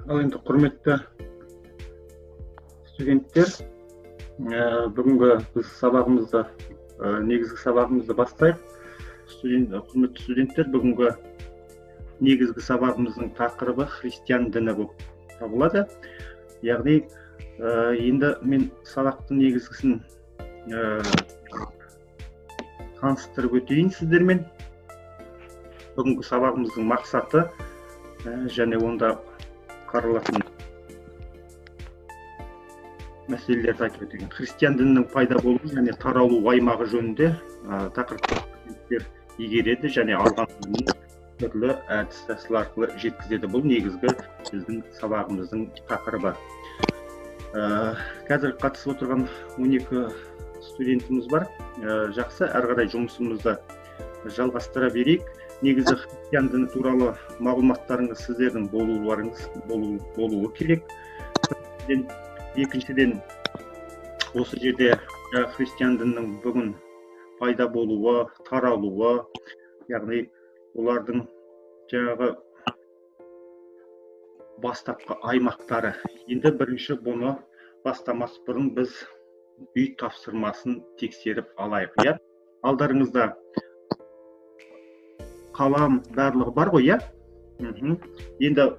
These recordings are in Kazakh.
Ал енді құрметті студенттер, бүгінгі біз сабағымызды, негізгі сабағымызды бастайық. Құрметті студенттер, бүгінгі негізгі сабағымыздың тақырыбы христиан діні болып табылады. Яғни, енді мен сабақтың негізгісін таныстырып өтейін сіздермен. Бүгінгі сабағымыздың мақсаты және онда қаралатын мәселелерді айтып өтейін. Христиан дінінің пайда болуы және таралу аймағы жөнінде тақырыпты игереді және алған білімін түрлі әдіс тәсіл арқылы жеткізеді. Бұл негізгі біздің сабағымыздың тақырыбы. Қазір қатысып отырған 12 студентіміз бар. Жақсы, әрі қарай жұмысымызды жалғастыра берейік. Негізі христиан діні туралы мағлұматтарыңыз сіздердің болуы керек. Екіншіден, осы жерде христиан дінінің бүгін пайда болуы, таралуы, яғни олардың жаңағы бастапқы аймақтары. Енді бірінші бұны бастамас бұрын біз үй тапсырмасын тексеріп алайық, иә? Алдарыңызда қалам барлығы бар ғой, иә? Енді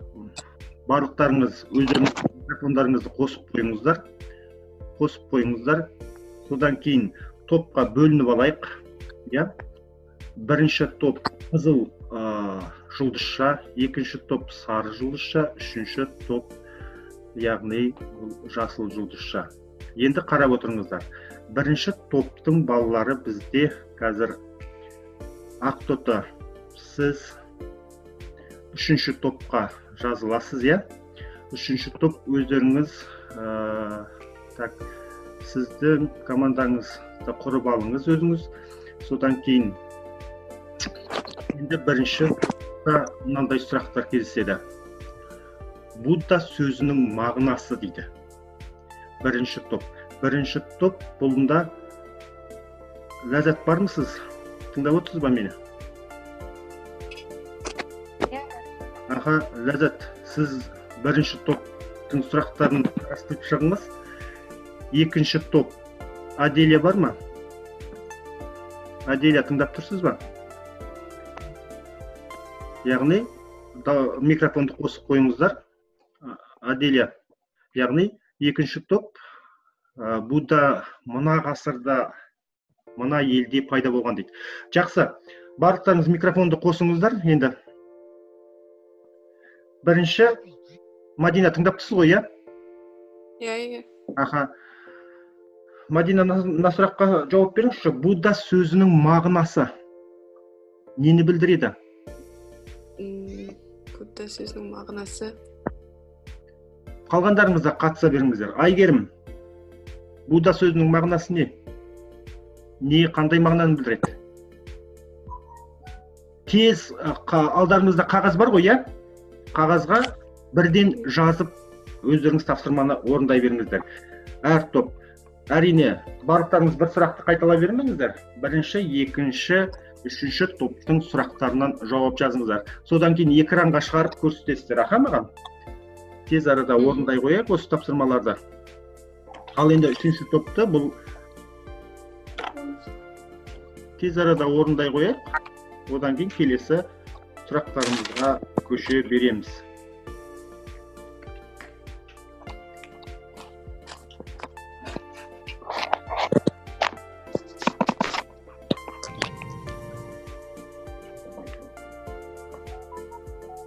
барлықтарыңыз өздеріңіз микрофондарыңызды қосып қойыңыздар. Қосып қойыңыздар. Содан кейін топқа бөлініп алайық, иә? Бірінші топ қызыл жұлдызша, екінші топ сары жұлдызша, үшінші топ, яғни жасыл жұлдызша. Енді қарап отырыңыздар. Бірінші топтың балалары бізде қазір Ақтоты, сіз үшінші топқа жазыласыз, иә? Үшінші топ өздеріңіз, так, сіздің командаңызды құрып алыңыз өзіңіз. Содан кейін енді бірінші топта мынандай сұрақтар кездеседі. Будда сөзінің мағынасы дейді. Бірінші топ. Бірінші топ бұнда Ләззат бармысыз? Тыңдап отырсыз ба мені? Аха, Ләззат, сіз бірінші топтың сұрақтарын қарастырып шығыңыз. Екінші топ Аделия бар ма? Аделия, тыңдап тұрсыз ба? Яғни, микрофонды қосып қойыңыздар. Аделия, яғни екінші топ Будда мына ғасырда, мына елде пайда болған дейді. Жақсы, барлықтарыңыз микрофонды қосыңыздар енді. Бірінші, Мадина, тыңдап тұрсыз ғой, иә? Иә, иә. Аха. Мадина, мына сұраққа жауап беріңізші. Будда сөзінің мағынасы нені білдіреді? Будда сөзінің мағынасы. Қалғандарыңыз да қатыса беріңіздер. Айгерім, Будда сөзінің мағынасы не? Не, қандай мағынаны білдіреді? Тез, алдарыңызда қағаз бар ғой, иә? Қағазға бірден жазып, өздеріңіз тапсырманы орындай беріңіздер. Әр топ. Әрине, барлықтарыңыз бір сұрақты қайталай бермеңіздер. Бірінші, екінші, үшінші топтың сұрақтарынан жауап жазыңыздар. Содан кейін экранға шығарып көрсетесіздер. Аха, маған? Тез арада орындай қояйық осы тапсырмаларды. Ал енді үшінші топты бұл тез арада орындай қояйық. Одан кейін келесі сұрақтарымызға көше береміз.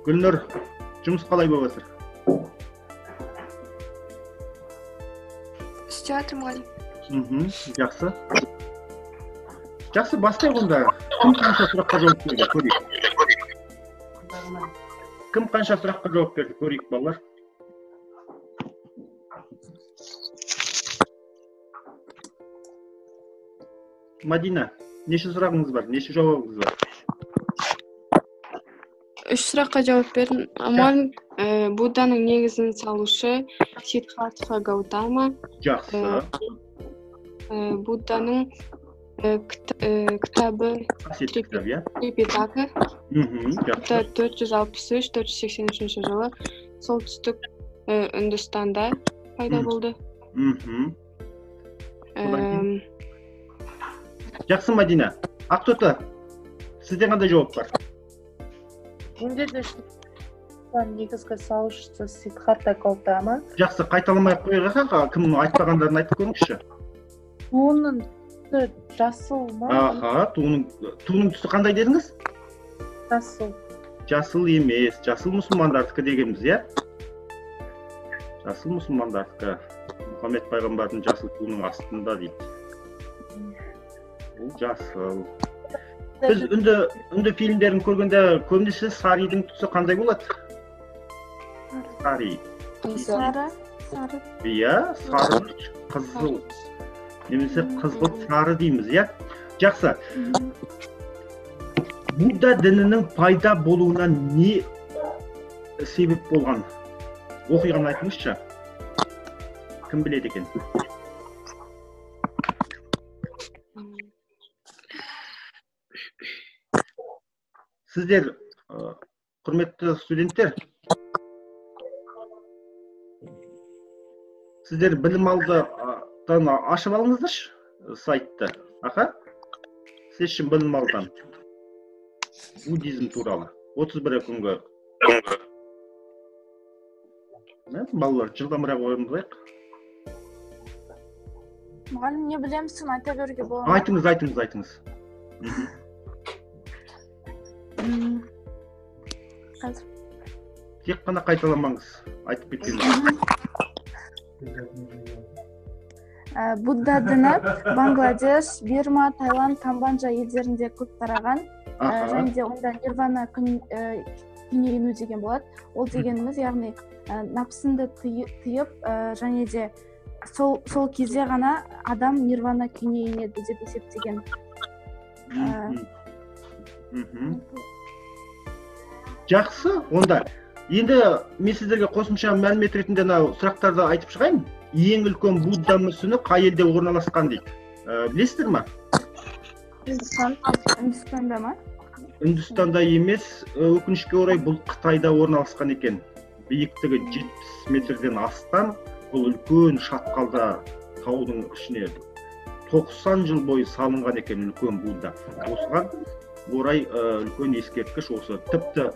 Гүлнұр, жұмыс қалай болып жатыр? Істеп жатырмын, мұғалім. Жақсы. Жақсы, бастайық онда. Кім қанша сұраққа жауап берді, көрейік. Кім қанша сұраққа жауап берді, көрейік, балалар. Мадина, неше сұрағыңыз бар, неше жауабыңыз бар? Үш сұраққа жауап бердім. Мұғалім, Будданың негізін салушы Сиддхартха Гаутама. Жақсы. Будданың кітабы Трипитака. 463-483 жылы солтүстік Үндістанда пайда болды. Жақсы, Мадина. Ақтоты, сізде қандай жауап бар? Менде де негізгі салушысы Сиддхартха Гаутама. Жақсы, қайталамай ақ қояйық, кім айтпағандарын айтып көріңізші. Туының түсі жасыл ма? Аха, туының түсі қандай дедіңіз? Жасыл. Жасыл емес, жасыл мұсылмандардікі дегенбіз, иә? Жасыл мұсылмандардікі. Мұхаммед пайғамбардың жасыл туының астында дейді. Бұл жасыл. Біз үнді фильмдерін көргенде көбінесе саридің түсі қандай болады? Сари. Сары. Сары. Иә, сары, қызыл. Немесе қызғылт сары дейміз, иә? Жақсы. Будда дінінің пайда болуына не себеп болған? Оқиғаны айтыңызшы. Кім біледі екен? Сіздер, құрметті студенттер, сіздер білім алдыдан ашып алыңыздаршы сайтты. Аха? Сіз үшін білім алдан. Буддизм туралы. 31 күнгі. Балалар, жылдамырақ орындайық. Мұғалім, не білеміз, соны айта беруге бола ма? Айтыңыз, айтыңыз, айтыңыз. Қазір. Тек қана қайталамаңыз, айтып кеткен. Будда діні Бангладеш, Бирма, Таиланд, Камбоджа елдерінде көп тараған. Және де онда нирвана күйіне ену деген болады. Ол дегеніміз, яғни нәпсіңді тыйып, және де сол кезде ғана адам нирвана күйіне енеді деп есептеген. Жақсы, онда. Енді мен сіздерге қосымша мәлімет ретінде мынау сұрақтарды айтып шығайын. Ең үлкен Будда мүсіні қай елде орналасқан дейді? Білесіздер ма? Үндістан. Үндістанда ма? Үндістанда емес, өкінішке орай бұл Қытайда орналасқан екен. Биіктігі 70 метрден астам. Бұл үлкен шатқалда таудың ішіне 90 жыл бойы салынған екен үлкен Будда. Осыған орай үлкен ескерткіш осы. Тіпті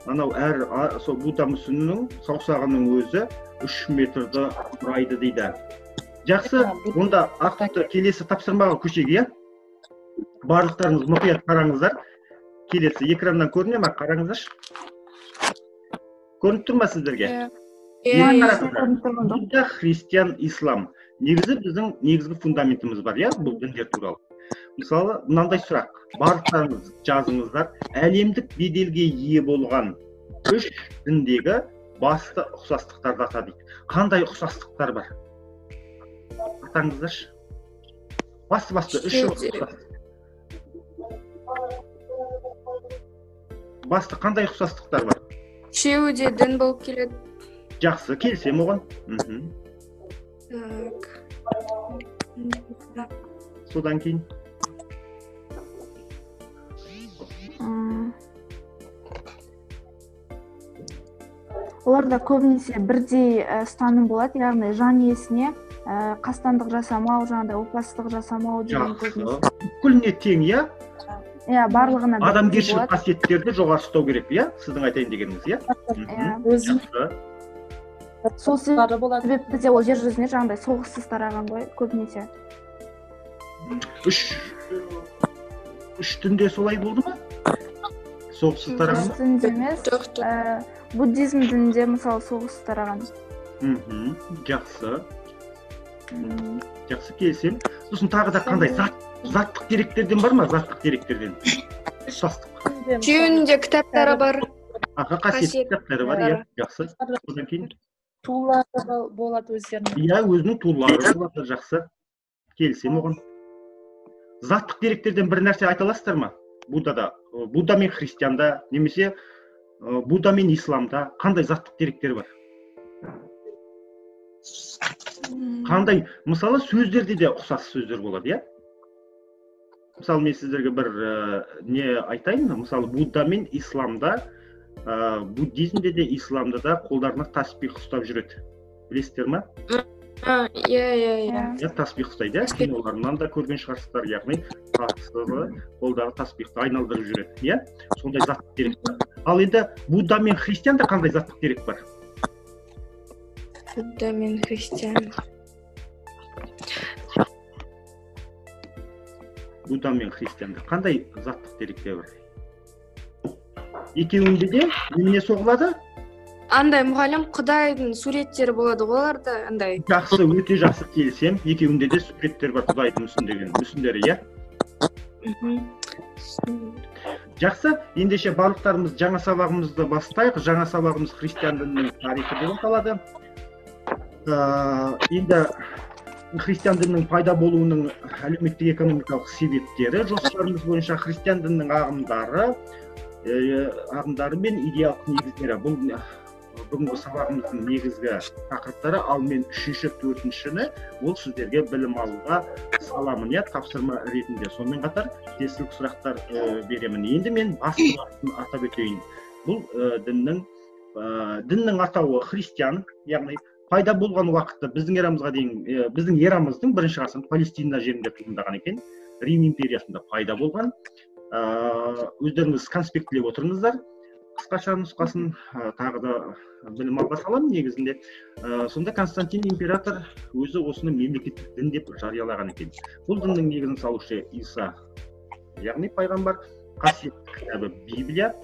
анау әр сол Будда мүсінінің саусағының өзі 3 метрді құрайды дейді. Жақсы, онда Ақтоты, келесі тапсырмаға көшейік, иә? Барлықтарыңыз мұқият қараңыздар. Келесі экраннан көріне ме? Қараңыздаршы. Көрініп тұр ма сіздерге? Будда, христиан, ислам. Негізі біздің негізгі фундаментіміз бар, иә, бұл діндер туралы. Мысалы, мынандай сұрақ. Барлықтарыңыз жазыңыздар. Әлемдік беделге ие болған үш діндегі басты ұқсастықтарды ата дейді. Қандай ұқсастықтар бар? Атаңыздаршы. Басты-басты үш ұқсастық. Басты қандай ұқсастықтар бар? Үшеуі де дін болып келеді. Жақсы, келісемін оған. Так. Содан кейін? Оларда көбінесе бірдей ұстаным болады, яғни жан иесіне қастандық жасамау, жаңағыдай опасыздық жасамау деген көбінесе. Бүкіліне тең, иә? Иә, барлығына бірдей. Адамгершілік қасиеттерді жоғары ұстау керек, иә? Сіздің айтайын дегеніңіз, иә? Иә. Сол себепті де ол жер жүзіне жаңағыдай соғыссыз тараған ғой көбінесе. Үш дінде солай болды ма? Соғыссыз тараған ба? Үш дінде емес. Буддизм дінінде мысалы соғыссыз тараған. Жақсы. Жақсы, келісемін. Сосын тағы да қандай заттық деректерден бар ма? Заттық деректерден. Ұқсастық. Үшеуінің кітаптары бар. Аха, қасиетті кітаптары бар, иә. Жақсы. Содан кейін тулары болады өздерінің. Иә, өзінің тулары болады, жақсы. Келісемін оған. Заттық деректерден бір нәрсе айта аласыздар ма? Буддада, Будда мен христианда, немесе Будда мен исламда қандай заттық деректер бар? Қандай, мысалы, сөздерде де ұқсас сөздер болады, иә? Мысалы, мен сіздерге бір не айтайын, мысалы, Будда мен исламда Буддизмде де, исламда да қолдарына таспих ұстап жүреді. Білесіздер ма? Иә. Иә, таспих ұстайды, иә. Киноларынан да көрген шығарсыздар, яғни қолдағы таспихты айналдырып жүреді, иә. Сондай заттық дерек бар. Ал енді Будда мен христианда қандай заттық дерек бар? Будда мен христиан. Будда мен христианда қандай заттық деректер бар? Екеуінде де немене соғылады? Андай мұғалім, құдайдың суреттері болады ғой оларда, андай. Жақсы, өте жақсы, келісемін. Екеуінде де суреттер бар, құдайдың мүсіндері, иә? Жақсы, ендеше барлықтарымыз жаңа сабағымызды бастайық. Жаңа сабағымыз христиан дінінің тарихы деп аталады. Енді христиан дінінің пайда болуының әлеуметтік экономикалық себептері, жоспарымыз бойынша христиан дінінің ағымдары мен идеялық негіздері. Бұл бүгінгі сабағымыздың негізгі тақырыптары. Ал мен 3-ші, 4-шіні ол сіздерге білім алуға саламын, иә, тапсырма ретінде. Сонымен қатар тестілік сұрақтар беремін. Енді мен басты бағытын атап өтейін. Бұл діннің атауы христиан, яғни пайда болған уақытта біздің эрамызға дейін, біздің эрамыздың бірінші ғасырында Палестина жерінде туындаған екен, Рим империясында пайда болған. Өздеріңіз конспектілеп отырыңыздар. Қысқаша нұсқасын тағы да білім алға саламын негізінде. Сонда Константин император өзі осыны мемлекеттік дін деп жариялаған екен. Бұл діннің негізін салушы Иса, яғни пайғамбар, қасиетті кітабы Библия.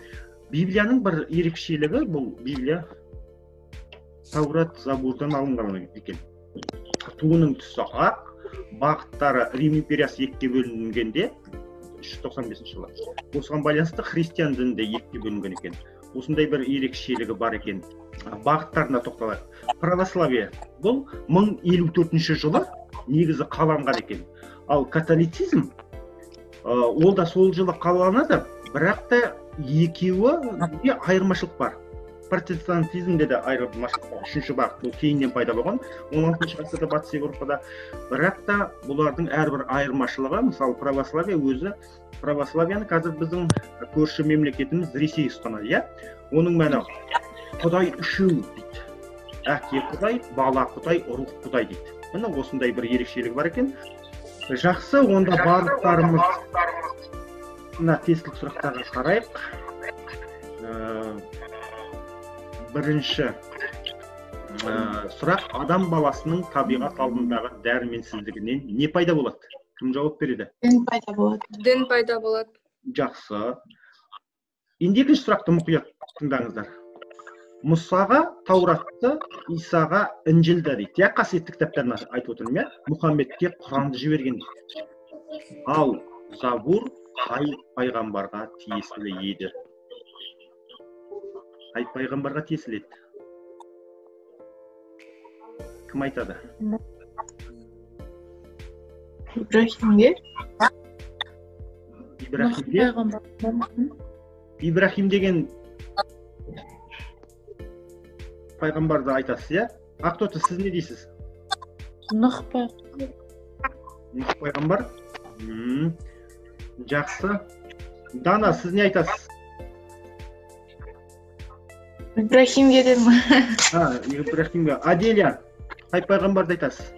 Библияның бір ерекшелігі, бұл Библия Таурат, Забурдан алынған екен. Туының түсі ақ, бағыттары Рим империясы екіге бөлінгенде 395 жылы. Осыған байланысты христиан діні де екіге бөлінген екен. Осындай бір ерекшелігі бар екен. Бағыттарына тоқталайық. Православие бұл 1054 жылы негізі қаланған екен. Ал католицизм ол да сол жылы қаланады, бірақ та екеуі айырмашылық бар. Протестантизмде де айырмашылық бар. Үшінші бағыт бұл кейіннен пайда болған 16 ғасырда Батыс Еуропада. Бірақ та бұлардың әрбір айырмашылығы, мысалы православие өзі, православияны қазір біздің көрші мемлекетіміз Ресей ұстанады, иә? Оның мәні Құдай үшеу дейді. Әке Құдай, бала Құдай, рух Құдай дейді. Міне осындай бір ерекшелігі бар екен. Жақсы, онда барлықтарымыз мына тесттік сұрақтарға қарайық. Бірінші сұрақ, адам баласының табиғат алдындағы дәрменсіздігінен не пайда болады? Кім жауап береді? Дін пайда болады. Дін пайда болады. Жақсы. Енді екінші сұрақты мұқият тыңдаңыздар. Мұсаға Тауратты, Исаға Інжілді дейді. Иә, қасиетті кітаптарын айтып отырмын, иә? Мұхаммедке Құранды жіберген дейді. Ал Забур қай пайғамбарға тиесілі еді? Қай пайғамбарға тиесілі еді? Кім айтады? Ибрахимге. Ибрахимге? Ибрахим деген пайғамбарды айтасыз, иә? Ақтоты, сіз не дейсіз? Нұх пайғамбар. Нұх пайғамбар? Жақсы. Дана, сіз не айтасыз? Ибрахимге дедім. Ибрахимге. Аделя, қай пайғамбарды айтасыз?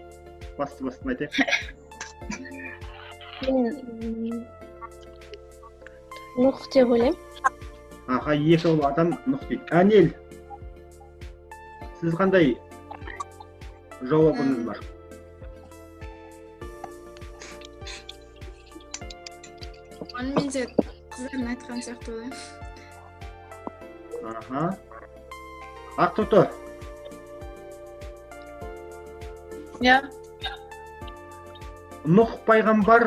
Басты-бастын айтайық. Мен Нұх деп ойлаймын. Аха, екі адам Нұх дейді. Әнел, сіз қандай жауабыңыз бар? Оны мен де қыздардың айтқан сияқты ойлаймын. Аха. Ақтоты. Иә. Нұх пайғамбар,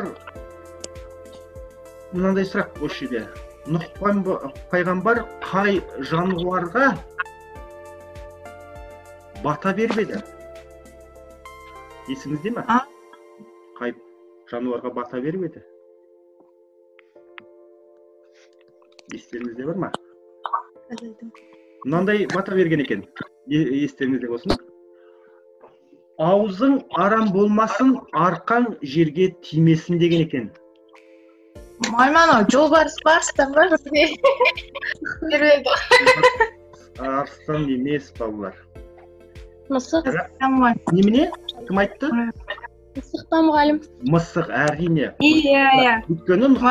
мынандай сұрақ осы жерде. Нұх пайғамбар қай жануарға бата беріп еді? Есіңізде ме? Қай жануарға бата беріп еді? Естеріңізде бар ма? Мынандай бата берген екен. Естеріңізде болсын. Аузың арам болмасын, арқаң жерге тимесін деген екен. Мұғалім, анау жолбарыс па, арыстан ба? Арыстан емес, балалар. Мысық. Немене? Кім айтты? Мысық па, мұғалім? Мысық, әрине. Иә. Өйткені Нұх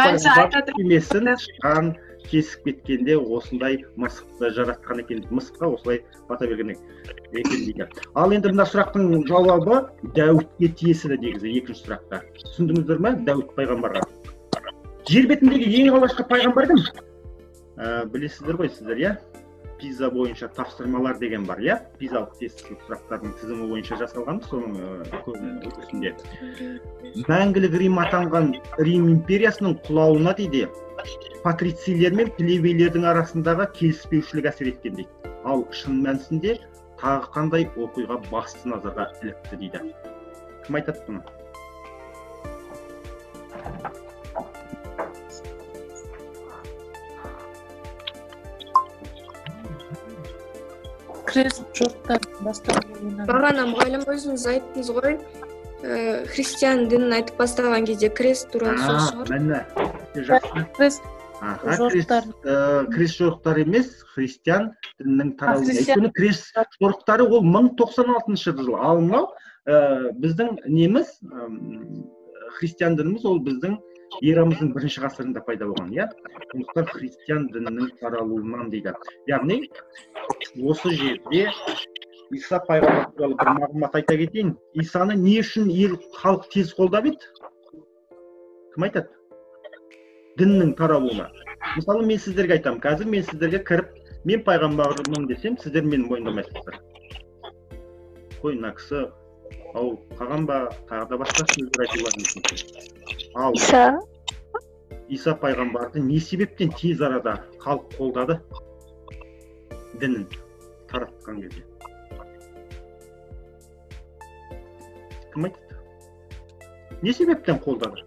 кемесін тышқан кесіп кеткенде осындай мысықты жаратқан екен. Мысыққа осылай бата берген екен дейді. Ал енді мына сұрақтың жауабы Дәуітке тиесілі негізі, екінші сұрақта. Түсіндіңіздер ме? Дәуіт пайғамбарға. Жер бетіндегі ең алғашқы пайғамбар кім? Білесіздер ғой сіздер, иә? Пиза бойынша тапсырмалар деген бар, иә? Пизалық тесттік сұрақтардың тізімі бойынша жасалған, соның үлгісінде. Мәңгілік Рим атанған Рим империясының құлауына дейді патрицийлер мен плебейлердің арасындағы келіспеушілік әсер еткен дейді. Ал шын мәнісінде тағы қандай оқиға басты назарға ілікті дейді. Кім айтады бұны? Крест жорықтарын бастаған. Бағана мұғалім өзіңіз айттыңыз ғой, христиан дінін айтып бастаған кезде крест туралы сол шығар. Міне, жақсы. Крест жорықтары емес, христиан дінінің таралуы. Өйткені крест жорықтары ол 1096 жылы. Ал мынау біздің неміз, христиан дініміз ол біздің эрамыздың бірінші ғасырында пайда болған, иә? Сондықтан христиан дінінің таралуынан дейді. Яғни осы жерде Иса пайғамбар туралы бір мағлұмат айта кетейін. Исаны не үшін ел халық тез қолдап еді? Кім айтады? Діннің таралуына. Мысалы, мен сіздерге айтамын, қазір мен сіздерге кіріп, мен пайғамбармын десем, сіздер мені мойындамайсыздар. Қой, мына кісі ауырып қалған ба, тағы да басқа сөздер айтулары мүмкін. Ал Иса пайғамбарды не себептен тез арада халық қолдады дінін таратқан кезде? Кім айтады? Не себептен қолдады?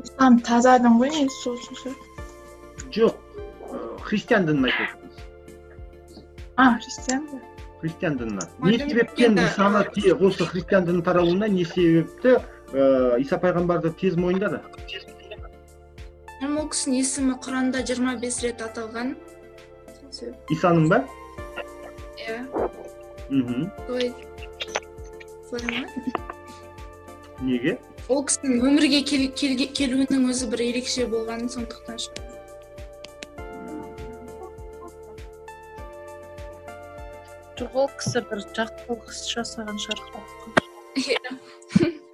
Ислам таза дін ғой, негізі сол үшін. Жоқ, христиан дінін айтып отырмыз. Христиан ба? Христиан дініне. Не себептен Исаны осы христиан дінінің таралуына не себепті Иса пайғамбарды тез мойындады? Ол кісінің есімі Құранда 25 рет аталған. Исаның ба? Иә. Солай ма? Неге? Ол кісінің өмірге келуінің өзі бір ерекше болғанын сондықтан шығар. Жоқ, ол кісі бір жақсылық іс жасаған шығар.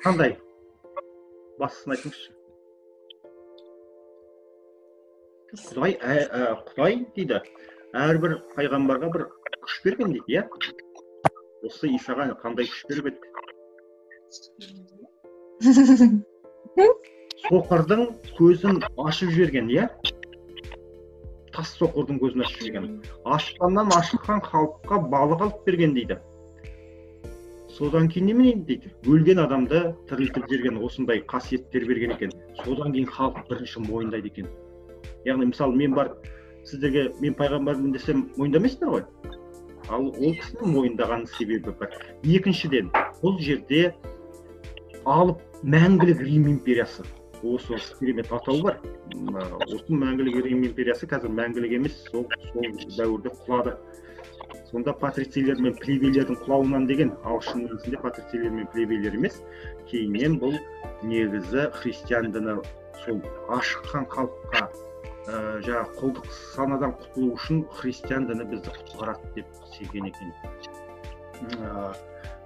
Қандай? Бастысын айтыңызшы. Құдай дейді, әрбір пайғамбарға бір күш берген дейді, иә? Осы Исаға қандай күш беріп еді? Соқырдың көзін ашып жіберген, иә? Тас соқырдың көзін ашып жіберген. Аштаннан ашыққан халыққа балық алып берген дейді. Содан кейін немене дейді? Өлген адамды тірілтіп жіберген, осындай қасиеттер берген екен. Содан кейін халық бірінші мойындайды екен. Яғни, мысалы, мен барып сіздерге мен пайғамбармын десем мойындамайсыздар ғой. Ал ол кісінің мойындаған себебі бір. Екіншіден, бұл жерде алып мәңгілік Рим империясы. Осы керемет атау бар. Осы мәңгілік Рим империясы қазір мәңгілік емес, сол дәуірде құлады. Сонда патрицийлер мен плебейлердің құлауынан деген, ал шын мәнісінде патрицийлер мен плебейлер емес, кейіннен бұл негізі христиан діні сол ашыққан халыққа жаңағы құлдық санадан құтылу үшін христиан діні бізді құтқарады деп сенген екен.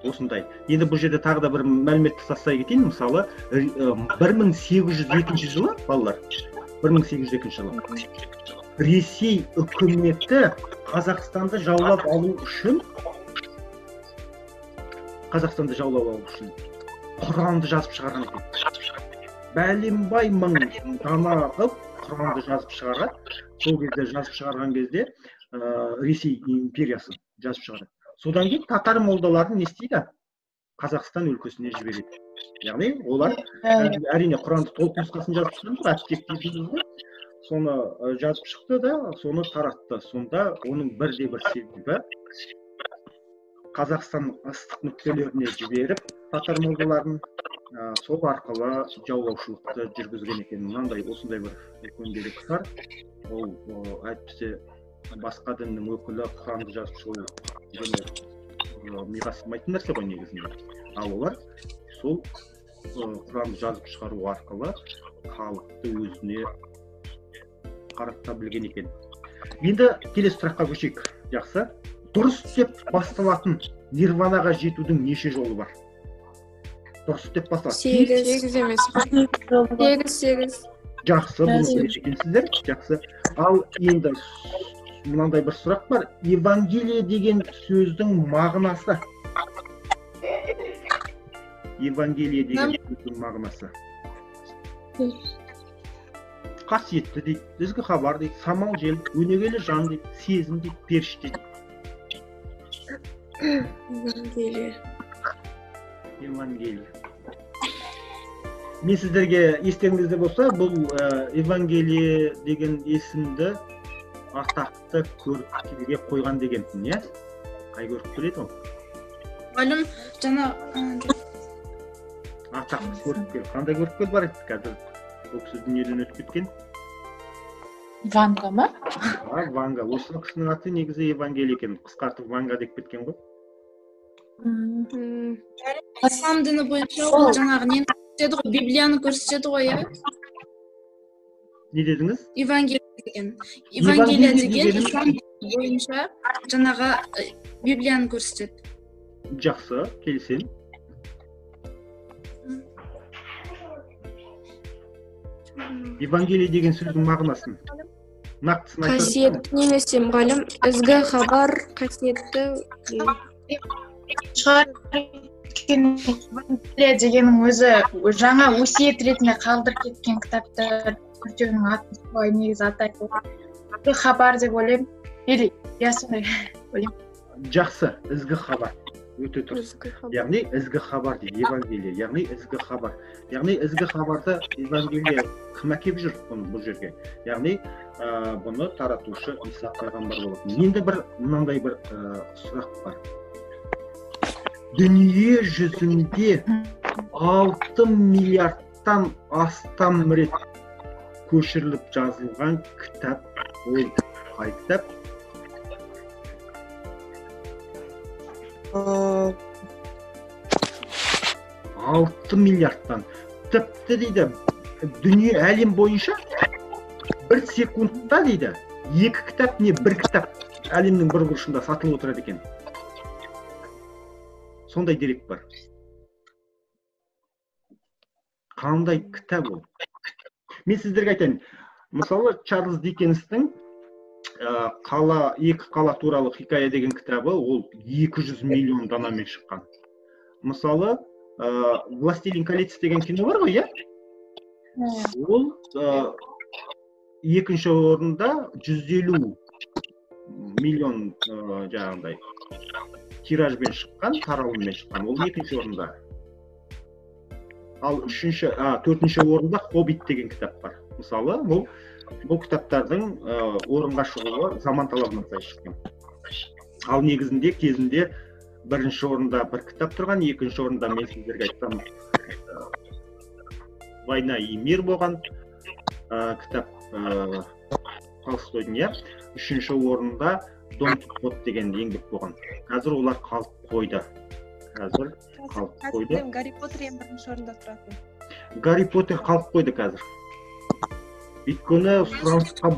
Осындай. Енді бұл жерде тағы да бір мәліметті тастай кетейін. Мысалы, 1802 жылы, балалар, 1802 жылы Ресей үкіметі Қазақстанды жаулап алу үшін Құранды жазып шығарған екен. Бәленбай мың дана қылып Құранды жазып шығарады. Сол кезде жазып шығарған кезде Ресей империясы жазып шығарады. Содан кейін татар молдаларын не істейді? Қазақстан өлкесіне жібереді. Яғни олар әрине Құранды толық нұсқасын жазып шығарған жоқ, әптек дейміз ғой. Соны жазып шықты да, соны таратты. Сонда оның бірде бір себебі Қазақстанның ыстық нүктелеріне жіберіп, татар молдаларын сол арқылы жаулаушылықты жүргізген екен. Мынандай осындай бір үлкен дерек бар. Ол әйтпесе басқа діннің өкілі Құранды жазып шығу және миға сыймайтын нәрсе ғой негізінде. Ал олар сол Құранды жазып шығару арқылы халықты өзіне қарата білген екен. Енді келесі сұраққа көшейік. Жақсы. Дұрыс деп басталатын нирванаға жетудің неше жолы бар? Дұрыс деп басталады. 8 емес. 8. Жақсы, бұны біледі екенсіздер. Жақсы. Ал енді мынандай бір сұрақ бар. Евангелие деген сөздің мағынасы. Евангелие деген сөздің мағынасы. Қасиетті дейді, ізгі хабар дейді, самал жел, өнегелі жан дейді, сезім дейді, періште дейді. Евангелие. Евангелие. Мен сіздерге естеріңізде болса, бұл Евангелие деген есімді атақты көріпкелге қойған дегенсің, иә? Қай көріпкел еді ол? Мұғалім, жаңа атақты көріпкел. Қандай көріпкел бар еді қазір? Ол кісі дүниеден өтіп кеткен. Ванга ма? Ванга. Осы кісінің аты негізі Евангелие екен. Қысқартып Ванга деп кеткен ғой. Ислам діні бойынша ол жаңағы нені көрсетеді ғой, Библияны көрсетеді ғой, иә? Не дедіңіз? Евангелие деген. Евангелие деген ислам діні бойынша жаңағы Библияны көрсетеді. Жақсы, келісемін. Евангелие деген сөздің мағынасын нақтысын айтсаңыз. Қасиетті немесе мұғалім, ізгі хабар, қасиетті шығар. Евангелие дегеннің өзі жаңа өсиет ретінде қалдырып кеткен кітаптар төртеуінің атын солай негізі атайды. Ізгі хабар деп ойлаймын. Или я сондай ойлаймын. Жақсы, ізгі хабар. Өте дұрыс. Яғни ізгі хабар дейді, Евангелие, яғни ізгі хабар. Яғни ізгі хабарды Евангелие кім әкеп жүр бұны бұл жерге? Яғни бұны таратушы Иса пайғамбар болатын. Енді бір мынандай бір сұрақ бар. Дүние жүзінде 6 миллиардтан астам рет көшіріліп жазылған кітап ол қай кітап? 6 миллиардтан. Тіпті дейді, дүние әлем бойынша бір секундта дейді, 2 кітап не бір кітап әлемнің бір бұрышында сатылып отырады екен. Сондай дерек бар. Қандай кітап ол? Мен сіздерге айтайын. Мысалы, Чарльз Диккенстің қала, екі қала туралы хикая деген кітабы ол 200 миллион данамен шыққан. Мысалы, «Властелин колец» деген кино бар ғой, иә? Ол екінші орында 150 миллион жаңағындай тиражбен шыққан, таралыммен шыққан. Ол екінші орында. Ал төртінші орында «Хоббит» деген кітап бар. Мысалы, бұл кітаптардың орынға шығуы заман талабына сай шыққан. Ал негізінде кезінде бірінші орында бір кітап тұрған, екінші орында мен сіздерге айтсам «Война и мир» болған кітап Толстойдың, иә. Үшінші орында «Дон Кихот» деген еңбек болған. Қазір олар қалып қойды. Қазір қалып қойды. Гарри Поттер ең бірінші орында тұратын. Гарри Поттер қалып қойды қазір. Өйткені сұранысқа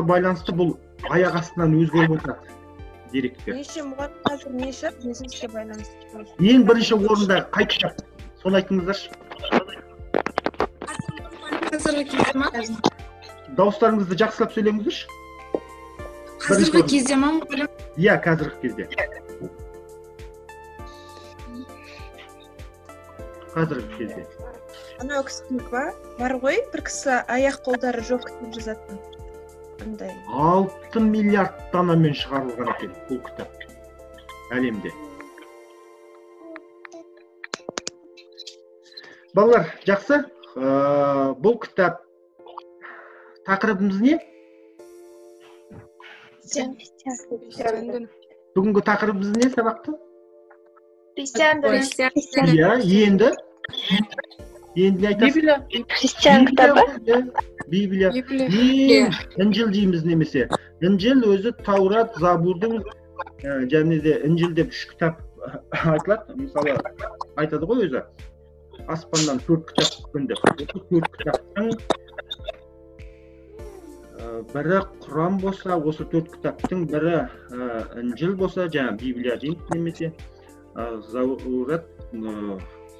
байланысты бұл аяқ астынан өзгеріп отырады деректер. Неше мұғалім қазір неше бизнеске байланысты? Ең бірінші орында қай кітап? Соны айтыңыздаршы. Қазіргі кезде ма? Дауыстарыңызды жақсылап сөйлеңіздерші. Қазіргі кезде ма мұғалім? Иә, қазіргі кезде. Қазіргі кезде. Анау кісінікі ба? Бар ғой, бір кісі аяқ қолдары жоқ кітап жазатын. Андай. 6 миллиард данамен шығарылған екен бұл кітап әлемде. Балалар, жақсы. Бұл кітап тақырыбымыз не? Бүгінгі тақырыбымыз не сабақты? Христиан діні. Иә, енді не айтасыз? Библия. Христиан кітабы. Библия. Ең Інжіл дейміз немесе. Інжіл өзі Таурат, Забурдың және де Інжіл деп үш кітап айтылады. Мысалы, айтады ғой өзі. Аспаннан 4 кітап түскен деп. Осы 4 кітаптың бірі Құран болса, осы 4 кітаптың бірі Інжіл болса, жаңа Библия дейміз немесе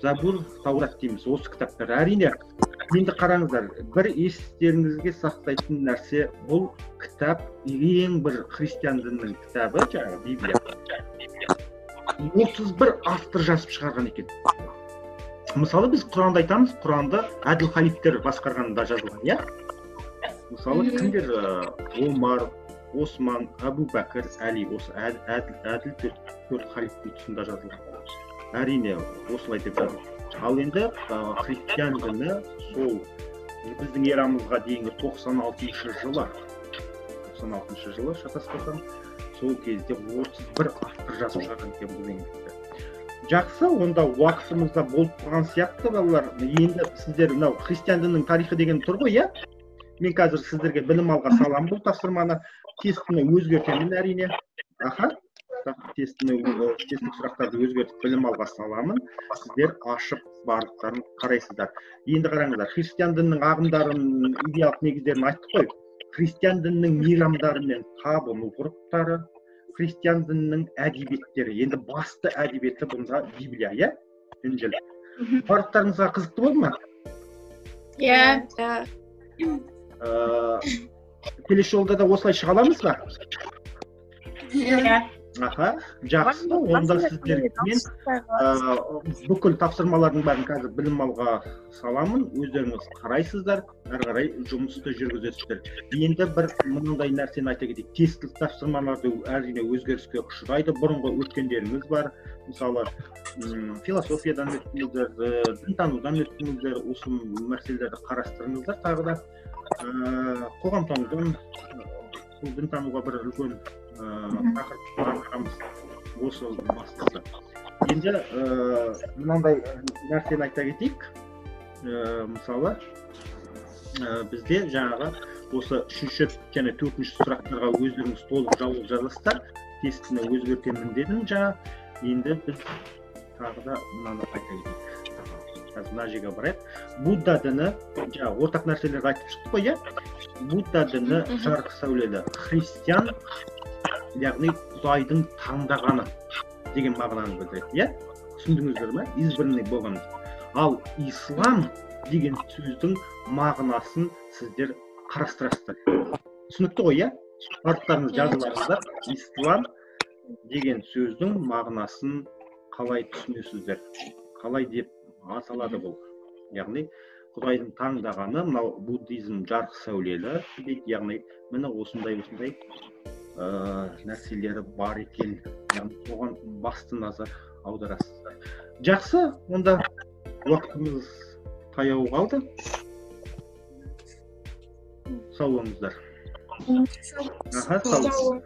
Забур, Таурат дейміз, осы кітаптар. Әрине, енді қараңыздар, бір естеріңізге сақтайтын нәрсе, бұл кітап ең бір христиан дінінің кітабы, жаңағы Библия. 31 автор жазып шығарған екен. Мысалы, біз Құранды айтамыз, Құранды әділ халифтер басқарғанда жазылған, иә? Мысалы, кімдер? Омар, Осман, Әбу Бәкір, Әли, осы әділ төрт халифтің тұсында жазылған. Әрине, осылай деп жазылған. Ал енді христиан діні сол біздің эрамызға дейінгі 96 жылы, шатаспасам, сол кезде 31 автор жазып шығарған екен бұл еңбекті. Жақсы, онда уақытымыз да болып тұрған сияқты, балалар. Енді сіздер мынау христиан дінінің тарихы деген тұр ғой, иә? Мен қазір сіздерге білім алға саламын бұл тапсырманы. Тестіні өзгертемін әрине. Аха. Тестіні, тесттік сұрақтарды өзгертіп білім алға саламын. Сіздер ашып барлықтарын қарайсыздар. Енді қараңыздар, христиан дінінің ағымдарын, идеялық негіздерін айттық қой. Христиан дінінің мейрамдары мен табыну ғұрыптары, христиан дінінің әдебиеттері. Енді басты әдебиеті бұнда Библия, иә? Інжіл. Барлықтарыңызға қызықты болды ма? Иә. Келесі жолда да осылай шыға аламыз ба? Иә. Аха, жақсы. Онда сіздермен бүкіл тапсырмалардың бәрін қазір білім алға саламын. Өздеріңіз қарайсыздар, әрі қарай жұмысты жүргізесіздер. Енді бір мынандай нәрсені айта кетейік. Тесттік тапсырмаларды әрине өзгеріске ұшырайды. Бұрынғы өткендеріңіз бар. Мысалы, философиядан өттіңіздер, дінтанудан өттіңіздер, осы мәселелерді қарастырыңыздар тағы да. Қоғамтанудан, бұл дінтануға бір үлкен тақырып арнағанбыз, осы бастысы. Енді мынандай нәрсені айта кетейік. Мысалы, бізде жаңағы осы 3-ші және 4-ші сұрақтарға өздеріңіз толық жауап жазасыздар. Тестіні өзгертемін дедім жаңа. Енді біз тағы да мынаны айта кетейік. Қазір мына жерге барайық. Будда діні, жаңа ортақ нәрселерді айтып шықтық қой, иә? Будда діні жарық сәулелі христиан, яғни Құдайдың таңдағаны деген мағынаны білдіреді, иә? Түсіндіңіздер ме? Избранный болған. Ал ислам деген сөздің мағынасын сіздер қарастырасыздар. Түсінікті ғой, иә? Барлықтарыңыз жазып алыңыздар. Ислам деген сөздің мағынасын қалай түсінесіздер? Қалай деп аталады бұл? Яғни Құдайдың таңдағаны, мынау буддизм жарық сәулелі дейді, яғни міне осындай осындай нәрселері бар екен. Яғни оған басты назар аударасыздар. Жақсы, онда уақытымыз таяу қалды. Сау болыңыздар. Аха, сау.